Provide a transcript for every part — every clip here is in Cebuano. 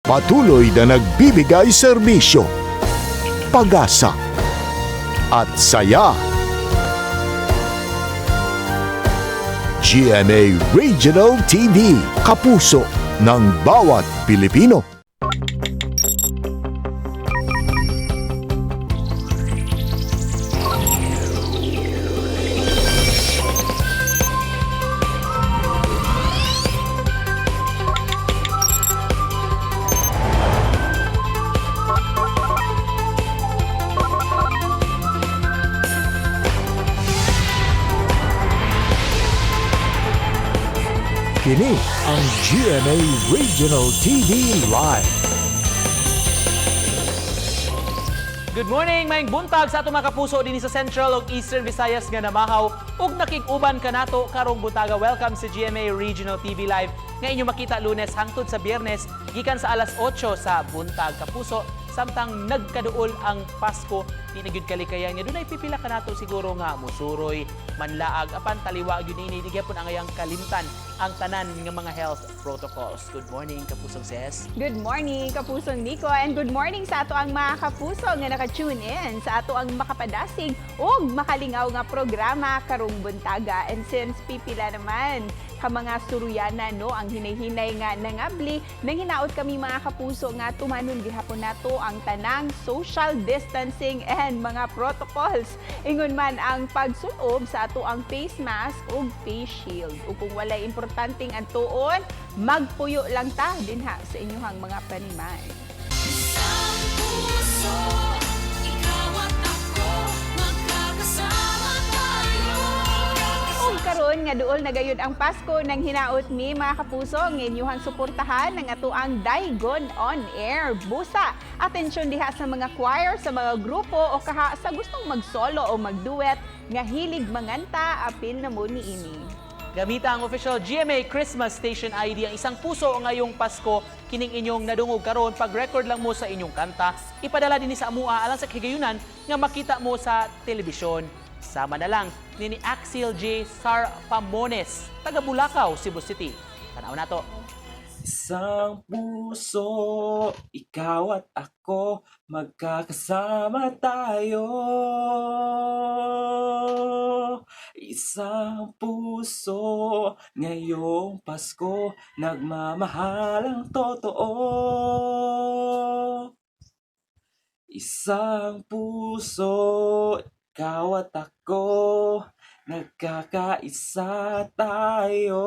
Patuloy na nagbibigay serbisyo, pag-asa at saya. GMA Regional TV, kapuso ng bawat Pilipino. Kini ang GMA Regional TV Live. Good morning, maayong buntag sa atong mga kapuso dinhi sa Central ug Eastern Visayas nga namahaw ug nakig-uban kanato karong buntaga. Welcome sa GMA Regional TV Live nga inyo makita Lunes hangtod sa Biyernes gikan sa alas 8 sa buntag, kapuso. Samtang nagkaduol ang Pasko, di na gyud kalikayan nga dunay pipila kanato siguro nga musuroy, manlaag, apan taliwa gyud ini, di gyapon angayang kalimtan ang tanan nga mga health protocols. Good morning, kapusong Ses. Good morning, Kapusong Nico, and good morning sa ato ang mga kapuso nga naka-tune in sa ato ang makapadasig ug makalingaw nga programa karong buntaga. And since pipila naman ka mga suruyana, no, ang hinay-hinay nga nangabli, nang hinaot kami, mga kapuso, nga tumanon gihapon nato ang tanang social distancing and mga protocols. Ingon man ang pagsulob sa ato ang face mask ug face shield. Ug kung walay importanteng adtuon, magpuyo lang ta dinha sa inyong mga panimay. Isang puso, ikaw at ako, magkakasama tayo. Ug karon nga duol na gayud ang Pasko, nang hinaot mi, mga kapuso, nga inyuhang suportahan ang atoang Daigon on Air. Busa, atensyon diha sa mga choir, sa mga grupo o kaha sa gustong mag-solo o mag-duet nga hilig manganta, apil na mo niini. Gamita ang official GMA Christmas Station ID, ang Isang Puso Ngayong Pasko, kining inyong nadungog karon, pag-record lang mo sa inyong kanta, ipadala dinhi sa amua alang sa kahigayunan nga makita mo sa telebisyon. Sama na lang ni Axel J. Sarpamones, taga Bulacau, Cebu City. Tanaw nato. Isang puso, ikaw at ako, magkakasama tayo. Isang puso, ngayong Pasko, nagmamahal ang totoo. Isang puso, ikaw at ako, nagkakaisa tayo.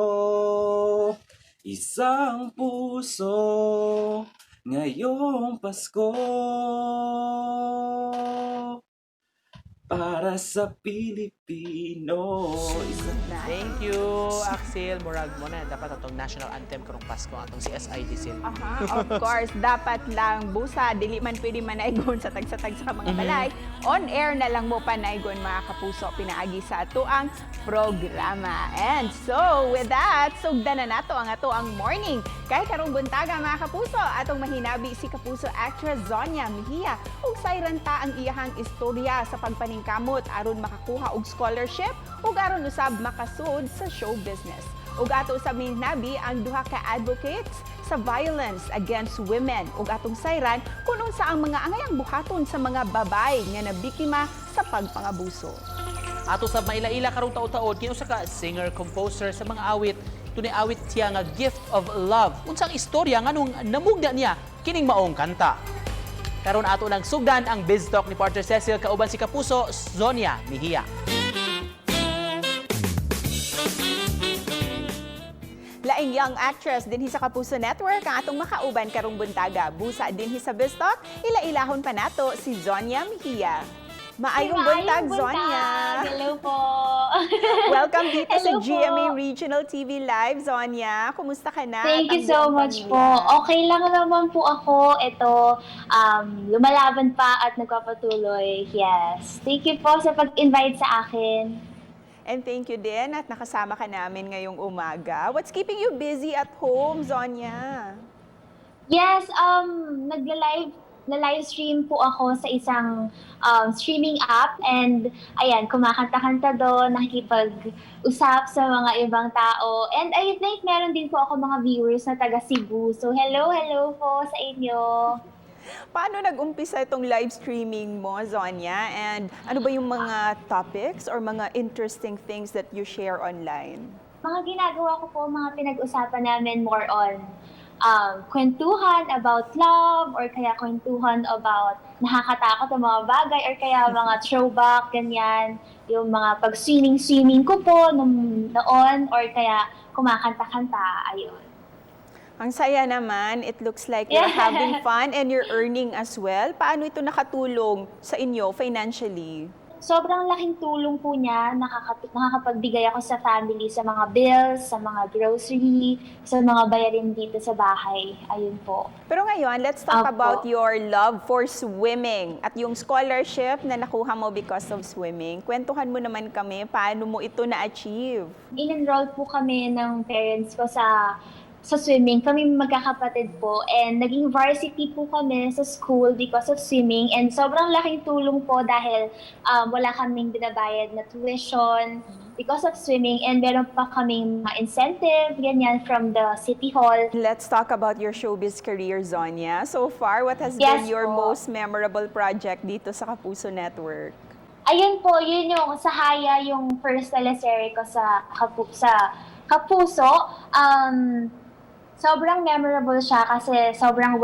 Isang puso, ngayong Pasko, para sa Pilipino. Isang Thank you, Axel. Murag mo na dapat atong national anthem karong Pasko, atong CSID sil. Aha, of course, dapat lang, busa, dili man pwede manaygon sa tagsa-tagsa ka mga balay. On air na lang mo panaygon, mga kapuso, pinaagi sa atoang programa. And so, with that, sugdan na nato ang atoang morning. Kay karong buntaga, mga kapuso, atong mahinabi si kapuso actress Zonia Mejia ug sayran ta ang iyahang istorya sa pagpaningkamot aron makakuha og scholarship ug aron usab makasud sa show business. Ug ato sa mahinabi ang duha ka advocates sa violence against women ug atong sayran kung unsa ang mga angayang buhaton sa mga babay nga nabiktima sa pagpangabuso. Ato sa maila-ila karong taud-taud kinusa ka singer-composer sa mga awit, tunay awit siya nga Gift of Love. Unsang istorya nganong namugna niya kining maong kanta? Karon ato nang sugdan ang Biz Talk ni partner Cecil kauban si kapuso Zonia Mejia. Laing young actress dinhi sa Kapuso Network ang atong makauban karong buntaga. Busa dinhi sa Biztalk, ila-ilahon pa nato si Zonia Mejia. Maayong buntag, Zonia. Hello po. Welcome dito sa Hello po. GMA Regional TV Live, Zonia. Kumusta ka na? Thank you At ang so buong much pamilya? po. Okay lang naman po ako. Ito, lumalaban pa at nagpapatuloy. Yes. Thank you po sa pag-invite sa akin. And thank you din at nakasama ka namin ngayong umaga. What's keeping you busy at home, Zonia? Yes, nagla-live Na live stream po ako sa isang streaming app and ayan, kumakanta-kanta doon, nakikipag-usap sa mga ibang tao. And I think meron din po ako mga viewers na taga Cebu. So hello, hello po sa inyo. Paano nag-umpisa itong live streaming mo, Zonia? And ano ba yung mga topics or mga interesting things that you share online? Mga ginagawa ko po, mga pinag-usapan namin, more on kwentuhan about love or kaya kwentuhan about nakakatakot na mga bagay or kaya mga throwback, ganyan. Yung mga pag-swimming-swimming ko po nung noon or kaya kumakanta-kanta, ayun. Ang saya naman. It looks like you're having fun and you're earning as well. Paano ito nakatulong sa inyo financially? Sobrang laking tulong po niya. Nakakapagbigay ako sa family, sa mga bills, sa mga grocery, sa mga bayarin dito sa bahay. Ayun po. Pero ngayon, let's talk Opo. About your love for swimming at yung scholarship na nakuha mo because of swimming. Kwentuhan mo naman kami, paano mo ito na-achieve? In-enroll po kami ng parents ko sa swimming. Kami magkakapatid po. And naging varsity po kami sa school because of swimming. And sobrang laking tulong po dahil wala kaming binabayad na tuition because of swimming. And meron pa kaming mga incentive, ganyan, from the city hall. Let's talk about your showbiz career, Zonia. So far, what has Yes been your po. Most memorable project dito sa Kapuso Network? Ayun po, yun yung sa Haya, yung first teleserye ko sa Kapuso. Sobrang memorable siya kasi sobrang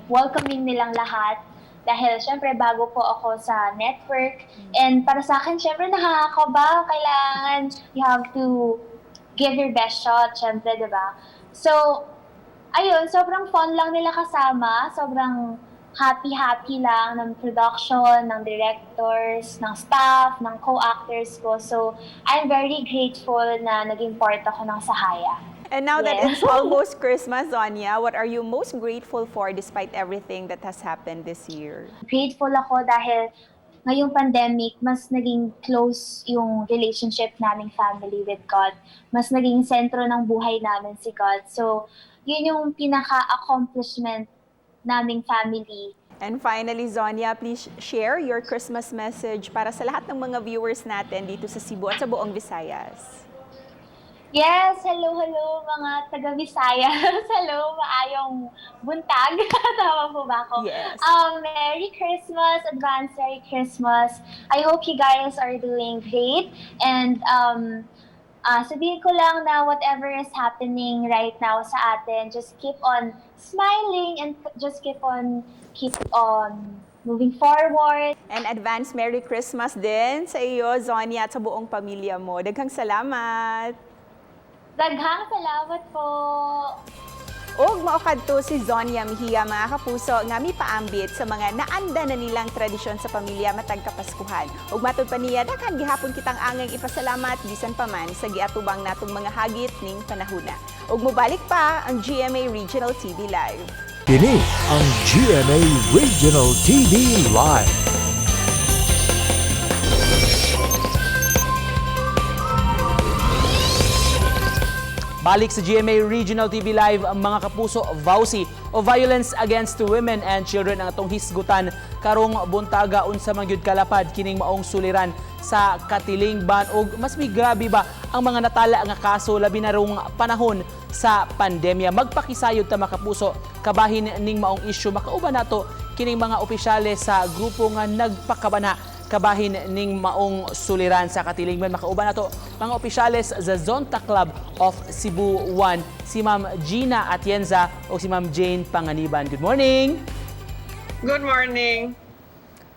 welcoming nilang lahat. Dahil syempre bago po ako sa network. And para sa akin, syempre nakakaba. Kailangan you have to give your best shot, syempre, di ba? So, ayun, sobrang fun lang nila kasama. Sobrang happy-happy lang ng production, ng directors, ng staff, ng co-actors ko. So, I'm very grateful na naging part ako ng Sahaya. And now that it's almost Christmas, Zonia, what are you most grateful for despite everything that has happened this year? Grateful ako dahil ngayong pandemic, mas naging close yung relationship naming family with God. Mas naging sentro ng buhay namin si God. So, yun yung pinaka-accomplishment naming family. And finally, Zonia, please share your Christmas message para sa lahat ng mga viewers natin dito sa Cebu at sa buong Visayas. Yes, hello, hello mga taga Visayas. Hello, maayong buntag. Tama po ba ako? Yes. Merry Christmas, advance Merry Christmas. I hope you guys are doing great. And sabihin ko lang na whatever is happening right now sa atin, just keep on smiling and just keep on moving forward. And advance Merry Christmas din sa iyo, Zonia, at sa buong pamilya mo. Daghang salamat! Daghang salamat po! Ug mao kadto si Zonia Mejia, mga kapuso, nga mipaambit sa mga naanda na nilang tradisyon sa pamilya matag Kapaskuhan. Ug matud pa niya, daghan gihapon kitang angay ipasalamat bisan pa man sa giatubang natong mga hagit ning panahuna. Ug mobalik pa ang GMA Regional TV Live. Kini ang GMA Regional TV Live. Balik sa GMA Regional TV Live, mga kapuso, VAWC o Violence Against Women and Children ang atong hisgutan karong buntaga. Unsa man gyud kalapad kining maong suliran sa katilingban ug mas may grabe ba ang mga natala nga kaso, labi na rong panahon sa pandemya? Magpakisayod ta, mga kapuso, kabahin ning maong isyu. Makauban nato kining mga opisyales sa grupo nga nagpakabana kabahin ning maong suliran sa katilingban. Makauban nato mga opisyales sa Zonta Club of Cebu 1, si Ma'am Gina Atienza o si Ma'am Jane Panganiban. Good morning! Good morning.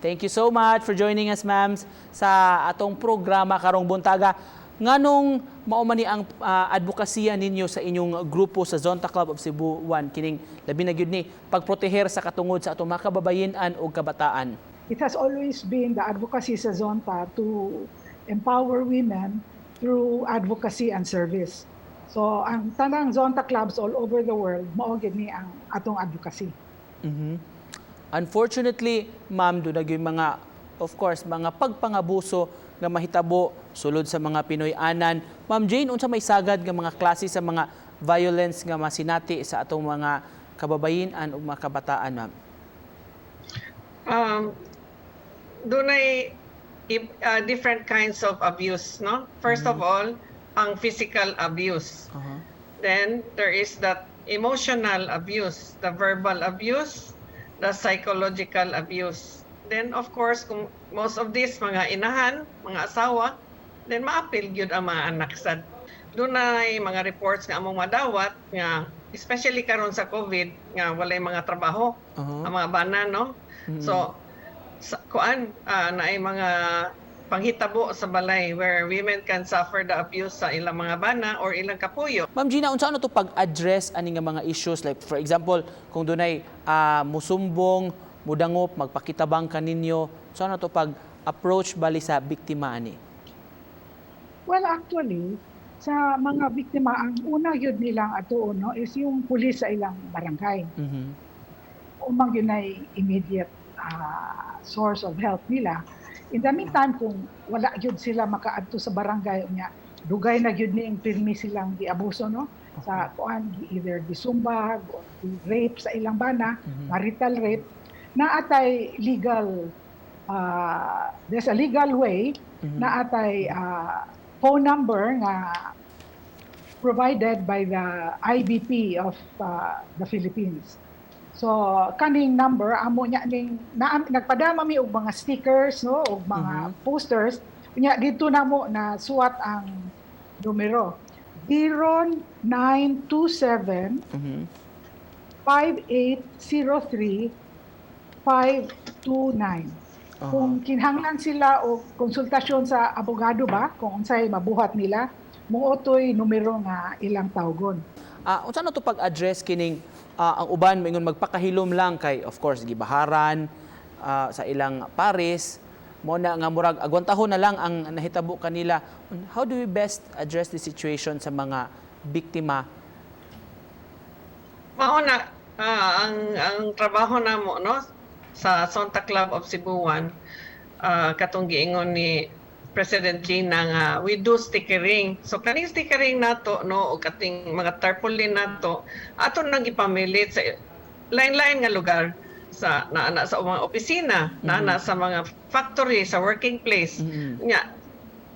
Thank you so much for joining us, ma'ams, sa atong programa karong buntaga. Nganong mao man ni ang advokasya ninyo sa inyong grupo sa Zonta Club of Cebu 1, kining labi na gyud ni pagproteher sa katungod sa atong mga kababayen-an ug kabataan? It has always been the advocacy sa Zonta to empower women through advocacy and service. So ang tanang Zonta clubs all over the world, mao gid ni ang atong advocacy. Unfortunately, ma'am, duna gyud mga, of course, mga pagpangabuso nga mahitabo sulod sa mga Pinoy-anan. Ma'am Jane, unsa may sagad nga mga klase sa mga violence nga masinati sa atong mga kababayen-an ug mga kabataan, ma'am? Dunay different kinds of abuse, no? First of all, ang physical abuse. Then there is that emotional abuse, the verbal abuse, the psychological abuse. Then, of course, kung most of these mga inahan, mga asawa, then maapil gyud ang mga anak sad. Dunay mga reports nga among madawat nga especially karon sa COVID nga walay mga trabaho ang mga bana, no? So sa kuan, naay mga panghitabo sa balay where women can suffer the abuse sa ilang mga bana or ilang kapuyo. Ma'am Gina, unsa ano to pag-address ani nga mga issues, like for example, kung dunay musumbong, mudangop, magpakitabang kaninyo, unsa ano to pag-approach bali sa biktima ani? Well, actually, sa mga biktima, ang una yun nilang atuon, no, is yung pulis sa ilang barangay. Umang yun ay immediate source of help nila. In the meantime, kung wala yun sila makaadto sa barangay, unya, dugay na yun ni pirmi silang giabuso, no? Sa kuan, either gisumbag or rape sa ilang bana, marital rape, na atay legal, there's a legal way na atay phone number nga provided by the IBP of the Philippines. So kaning number amo niya ning na, nagpadama mi og mga stickers, no, og mga posters nya dito namo na suwat ang numero 0927 5803 529. Kung kinahanglan sila og konsultasyon sa abogado ba, kung unsay mabuhat nila, muotoy numero nga ilang tawgon. Unsa na to pag-address kining ang uban moingon magpakahilom lang kay of course gibaharan sa ilang pares mo na nga murag agwantahon na lang ang nahitabo kanila? How do we best address the situation sa mga biktima? Mao na ang trabaho namo, no, sa Zonta Club of Sibuan, katong giingon ni President Gina nga we do stickering. So kaning stickering nato, no, o kating mga tarpaulin nato, ato nang ipamilit sa lain-lain nga lugar sa naa na sa mga opisina, naa na sa mga factory, sa working place. Nya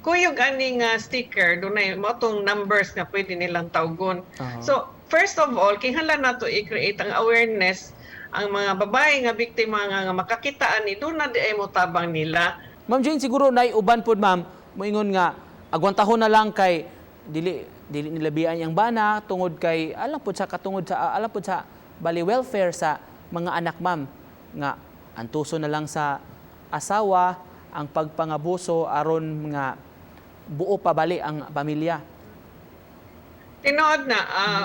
kuyog ani nga sticker, dunay mao tong numbers nga pwede nilang tawgon. So, first of all, kinahanglan nato i-create ang awareness ang mga babae nga biktima nga makakita ani, doon na di ay motabang nila. Ma'am Jane, siguro nay uban pod, ma'am, moingon nga agwantahon na lang kay dili dili nila biyan yang bana tungod kay alam pod sa katungod sa alam pod sa bali welfare sa mga anak, ma'am, nga antuso na lang sa asawa ang pagpangabuso aron nga buo pa bali ang pamilya. Tinuod na,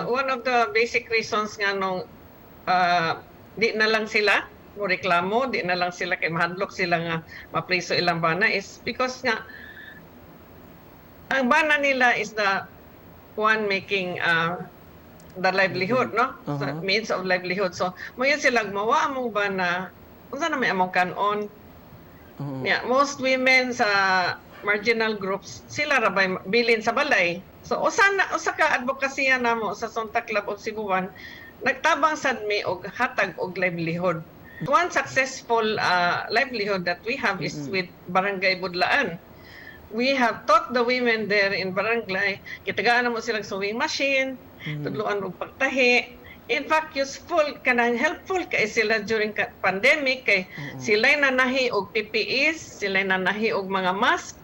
one of the basic reasons nga nung di na lang sila mo reklamo, di na lang sila kay mahadlok sila nga mapriso ilang bana is because nga ang bana nila is the one making the livelihood, no? So, means of livelihood. So, moingon sila, mawa among bana, unsa na may among kanon? Yeah, most women sa marginal groups, sila ra bay bilin sa balay. So usa na usa ka advokasya namo sa Zonta Club of Sibuan, nagtabang sad mi og hatag og livelihood. One successful livelihood that we have is with Barangay Budlaan. We have taught the women there in barangay, gitagaan namo silang sewing machine, tudloan og pagtahi. In fact, useful kanang helpful kay sila during pandemic kay sila'y nanahi og PPEs, sila'y nanahi og mga mask.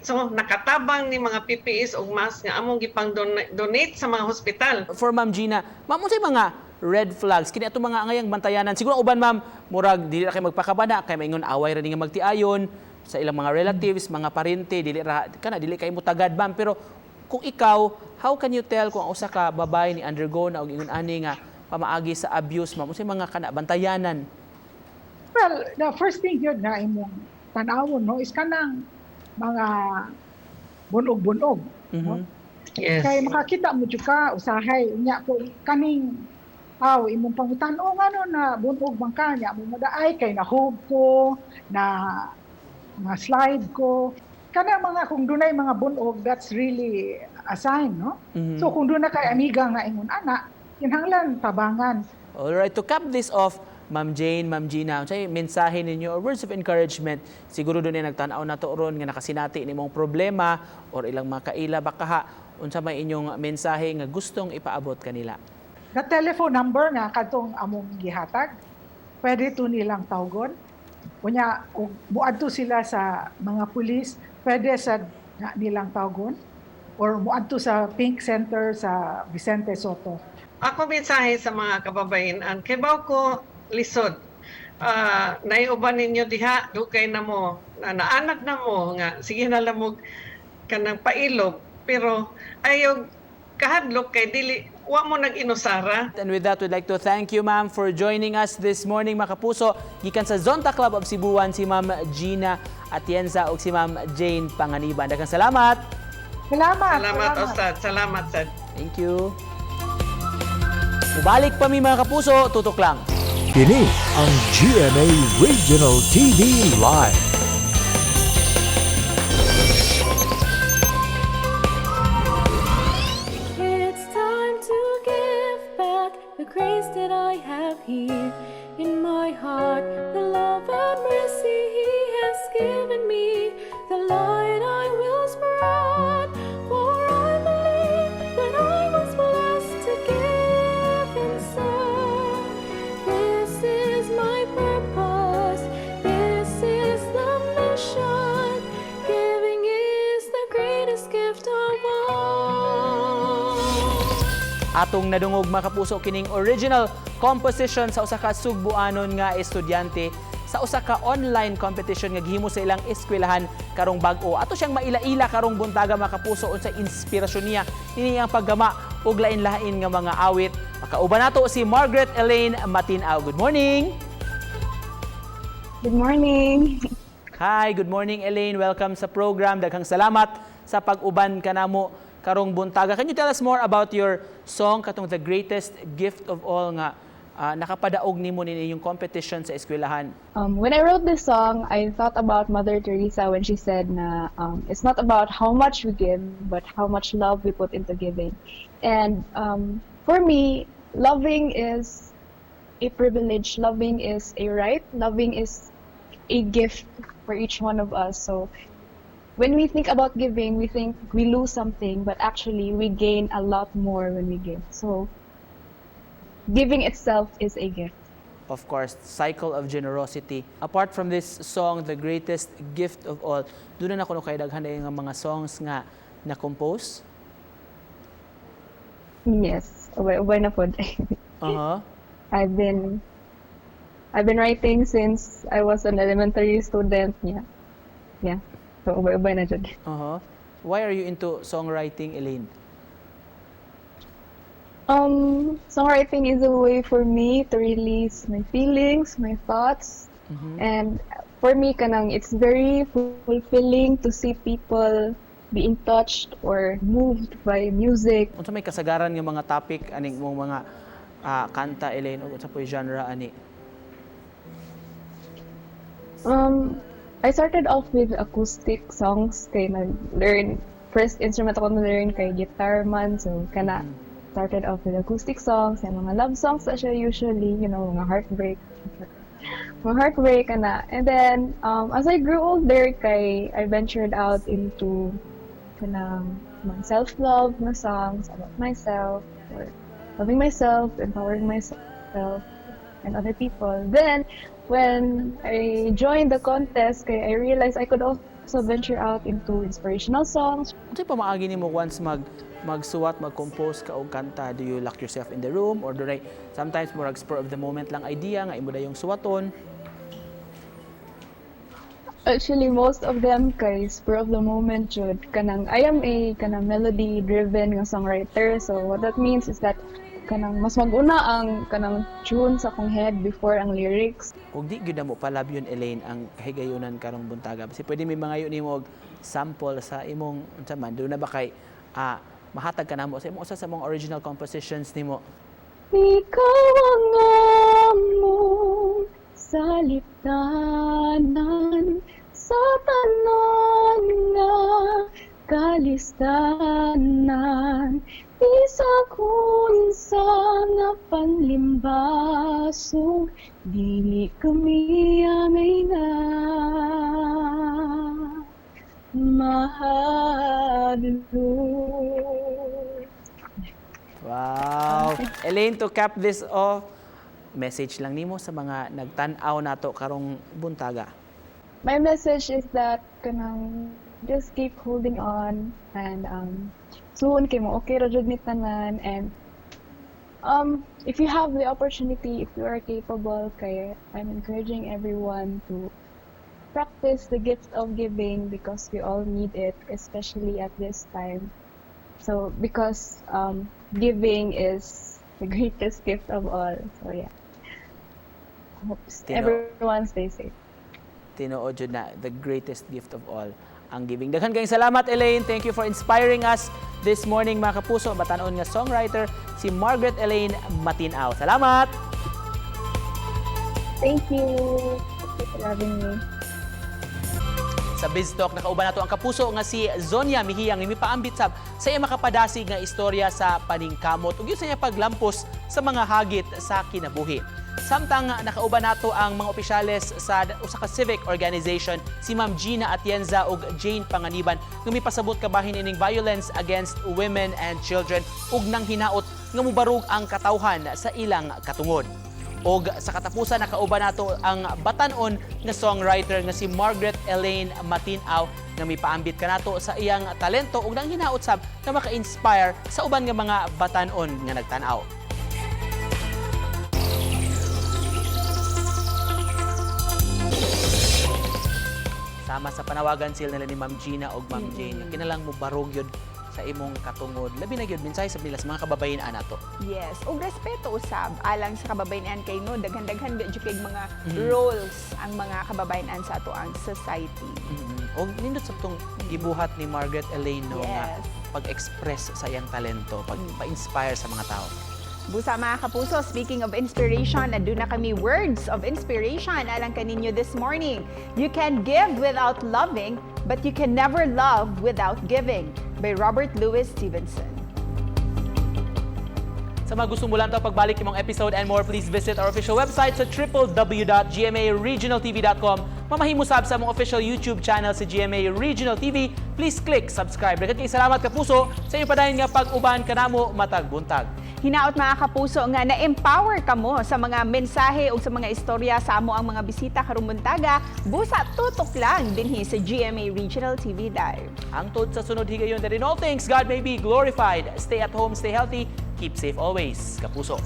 So nakatabang ni mga PPEs og mask nga among gipang donate sa mga hospital. For Ma'am Gina, ma'am, unsay mga red flags kini atong mga angayang bantayanan? Siguro ang uban, ma'am, murag dili ra kay magpakabana kay maingon away ra ni nga magtiayon sa ilang mga relatives, mga parente, dili ra kana dili kay mutagad, ma'am. Pero kung ikaw, how can you tell kung ang usa ka babae ni undergo na og ingon ani nga pamaagi sa abuse, ma'am? Unsay mga kana bantayanan? Well, the first thing yun na imong tan-awon, no, is kanang mga bunog-bunog, no? Yes. Kay makakita mo jud ka usahay unya po kaning aw imong pangutan o ngano na bunog man ka, nya mo madaay kay nahub ko na na slide ko. Kana mga kung dunay mga bunog, that's really a sign, no? So kung duna kay amiga nga ingon ana, kinahanglan tabangan. Alright, to cap this off, Ma'am Jane, Ma'am Gina, unsay mensahe ninyo or words of encouragement siguro dunay nagtan-aw nato ron nga nakasinati nimong problema or ilang mga kaila bakaha, unsa may inyong mensahe nga gustong ipaabot kanila? The telephone number nga kadtong among gihatag, pwede to nilang tawgon. Unya ug muadto sila sa mga pulis, pwede sa nga nilang tawgon or muadto sa Pink Center sa Vicente Sotto. Ako mensahe sa mga kababayenan, kay baw ko lisod. Naiuban ninyo diha, dugay na mo, na naanad na mo nga sige na lang mo kanang pailob, pero ayaw kahadlok kay dili wa mo nag-inusara. And with that, we'd like to thank you, ma'am, for joining us this morning, mga kapuso. Gikan sa Zonta Club of Sibuan, si Ma'am Gina Atienza ug si Ma'am Jane Panganiban. Daghang salamat! Salamat. Salamat, Ustad. Salamat, sad. Thank you. Mubalik pa mi, mga kapuso, tutok lang. Kini ang GMA Regional TV Live. It's time to give back the grace that I have here in my heart, the love and mercy He has given me, the light I will spread. For I believe that I was blessed to give and serve. This is my purpose, this is the mission. Giving is the greatest gift of all. Atong nadungog, mga kapuso, kining original composition sa usa ka Sugbuanon nga estudyante sa usa ka online competition nga gihimo sa ilang eskwelahan karong bag-o. Ato siyang maila-ila karong buntaga, mga kapuso, unsa inspirasyon niya ini ang paggama og lain-lain nga mga awit. Makauban nato si Margaret Elaine Matinaw. Good morning. Good morning. Hi, good morning, Elaine. Welcome sa program. Daghang salamat sa pag-uban kanamo karong buntaga. Can you tell us more about your song katong The Greatest Gift of All nga nakapadaog nimo ni inyong competition sa eskwelahan? When I wrote this song, I thought about Mother Teresa when she said na it's not about how much we give, but how much love we put into giving. And for me, loving is a privilege, loving is a right, loving is a gift for each one of us. So when we think about giving, we think we lose something, but actually we gain a lot more when we give. So giving itself is a gift. Of course, cycle of generosity. Apart from this song, The Greatest Gift of All, duna na kuno kay daghan nga mga songs nga na-compose? Yes, ubay na pod. I've been writing since I was an elementary student. Yeah. So ubay-ubay na jud. Why are you into songwriting, Elaine? Songwriting is a way for me to release my feelings, my thoughts, and for me, kanang it's very fulfilling to see people being touched or moved by music. Unsa may kasagaran nga mga topic aning mong mga kanta, Elaine, ug unsa po'y genre ani? I started off with acoustic songs kay nag-learn, first instrument ako na-learn kay guitar man, so kana started off with acoustic songs and mga love songs na siya usually, mga heartbreak. Mga heartbreak kana. And then as I grew older kay I ventured out into kanang mga self-love na songs about myself or loving myself, empowering myself and other people. Then when I joined the contest, kay I realized I could also venture out into inspirational songs. Unsay pamaagi nimo once magsuwat, mag-compose ka og kanta? Do you lock yourself in the room or do sometimes murag spur of the moment lang idea nga imo dayong suwaton? Actually, most of them kay spur of the moment jud. Kanang I am a kanang melody driven nga songwriter. So what that means is that kanang mas mag-una ang kanang tune sa akong head before ang lyrics. Ug di gyud na mo palabyon, Elaine, ang kahigayunan karong buntaga. Kasi pwede may mga nimo og sample sa imong unsa man duna ba kay mahatag ka namo sa imong usa sa mga original compositions nimo. Ikaw ang among saliptanan sa tanan nga kalistanan, bisag unsa nga panlimbasog. Dili kami angay na mahadlok. Wow. Elaine, to cap this off, message lang nimo sa mga nagtan-aw nato karong buntaga. My message is that kanang just keep holding on and soon kay mo okay ra jud ni tanan, and if you have the opportunity, if you are capable, kay I'm encouraging everyone to practice the gift of giving because we all need it, especially at this time. So because giving is the greatest gift of all. So yeah, hope everyone stays safe. Tinuod jud na, the greatest gift of all ang giving. Daghan kayong salamat, Elaine. Thank you for inspiring us this morning, mga kapuso. Batanon nga songwriter si Margaret Elaine Matinao. Salamat. Thank you. Thank you for having me. Sa Biz Talk, nakauban nato ang kapuso nga si Zonia Mejia nga mipaambit sab sa iya makapadasig nga istorya sa paningkamot ug yun sa iya paglampos sa mga hagit sa kinabuhi. Samtang nakauban nato ang mga opisyales sa usa ka civic organization, si Ma'am Gina Atienza ug Jane Panganiban, nga mipasabot kabahin ining violence against women and children ug nang hinaot nga mubarog ang katawhan sa ilang katungod. Og sa katapusan, nakauban nato ang batanon nga songwriter nga si Margaret Elaine Matinaw nga mipaambit kanato sa iyang talento ug nang hinaot sab nga maka-inspire sa uban nga mga batanon nga nagtan-aw. Sama sa panawagan sila nila ni Ma'am Gina og Ma'am Jane, kinalang mo barog yun sa imong katungod. Labi na gyud mensahe sa nila sa mga kababayen nato. Yes, ug respeto usab alang sa kababayen-an kay no daghan-daghan gyud kay mga roles ang mga kababayen-an sa ato ang society. Og nindot sa tong gibuhat ni Margaret Elaine, no, nga pag-express sa iyang talento, pag pa-inspire sa mga tao. Busa, mga kapuso, speaking of inspiration, aduna kami words of inspiration alang kaninyo this morning. "You can give without loving, but you can never love without giving." By Robert Louis Stevenson. Sa mga gustong mulantaw pagbalik imong episode and more, please visit our official website sa www.gmaregionaltv.com. Mamahimo sab sa among official YouTube channel sa GMA Regional TV. Please click subscribe. Daghan kay salamat, kapuso, sa inyong padayon nga pag-uban kanamo matag buntag. Hinaot, mga kapuso, nga na-empower kamo sa mga mensahe o sa mga istorya sa amo ang mga bisita karong buntaga. Busa tutok lang dinhi sa GMA Regional TV Live. Hangtod sa sunod higayon, that in all things God may be glorified. Stay at home, stay healthy, keep safe always. Kapuso.